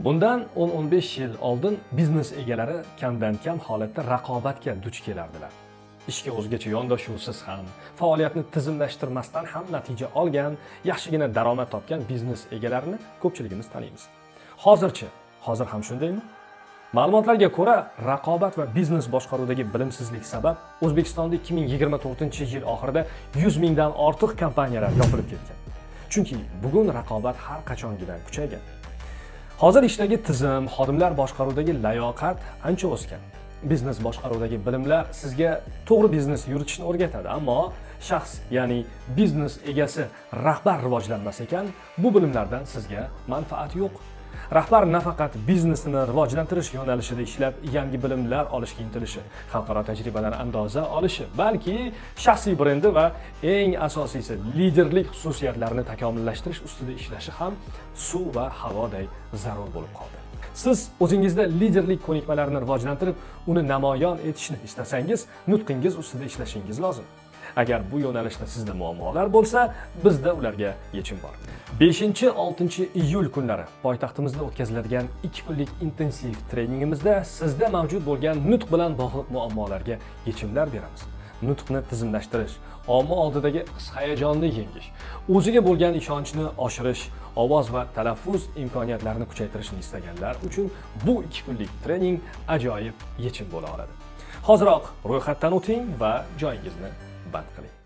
Bundan 10-15 yil oldin biznes egalari kamdan kam holatda raqobatga duch kelardilar. Ishga o'zgacha yondashuvsiz ham, faoliyatni tizimlashtirmasdan ham natija olgan, yaxshigina daromad topgan biznes egalarini ko'pchiligimiz taniymiz. Hozirchi, hozir ham shundaymi? Ma'lumotlarga ko'ra, raqobat va biznes boshqaruvidagi bilimsizlik sabab O'zbekistonda 2024-yil oxirida 100 mingdan ortiq kompaniyalar yopilib ketgan. Chunki bugun raqobat har qachongidan kuchaygan. Hozir ishdagi tizim, xodimlar boshqaruvidagi layoqat ancha o'sgan. Biznes boshqaruvidagi bilimlar sizga to'g'ri biznes yuritishni o'rgatadi, ammo shaxs, ya'ni biznes egasi, rahbar rivojlanmas ekan, bu bilimlardan sizga manfaat yo'q. Rahbar nafaqat biznesini rivojlantirish yo'nalishida ishlab, yangi bilimlar olishga intilishi, xalqaro tajribadan andoza olishi, balki shaxsiy brendi va eng asosiysi, liderlik xususiyatlarini takomillashtirish ustida ishlashi ham suv va havoday zarur bo'lib qoldi. Siz o'zingizda liderlik ko'nikmalarini rivojlantirib, uni namoyon etishni istasangiz, nutqingiz ustida ishlashingiz lozim. Agar bu yo'nalishda sizda muammolar bo'lsa, bizda ularga yechim bor. 5-6 iyul kunlari poytaxtimizda o'tkaziladigan 2 kunlik intensiv treningimizda sizda mavjud bo'lgan nutq bilan bog'liq muammolarga yechimlar beramiz. Nutqni tizimlashtirish, omma oldidagi his-hayajonni yengish, o'ziga bo'lgan ishonchni oshirish, ovoz va talaffuz imkoniyatlarini kuchaytirishni istaganlar uchun bu 2 kunlik trening ajoyib yechim bo'la oladi. Hoziroq ro'yxatdan o'ting va joyingizni band qiling.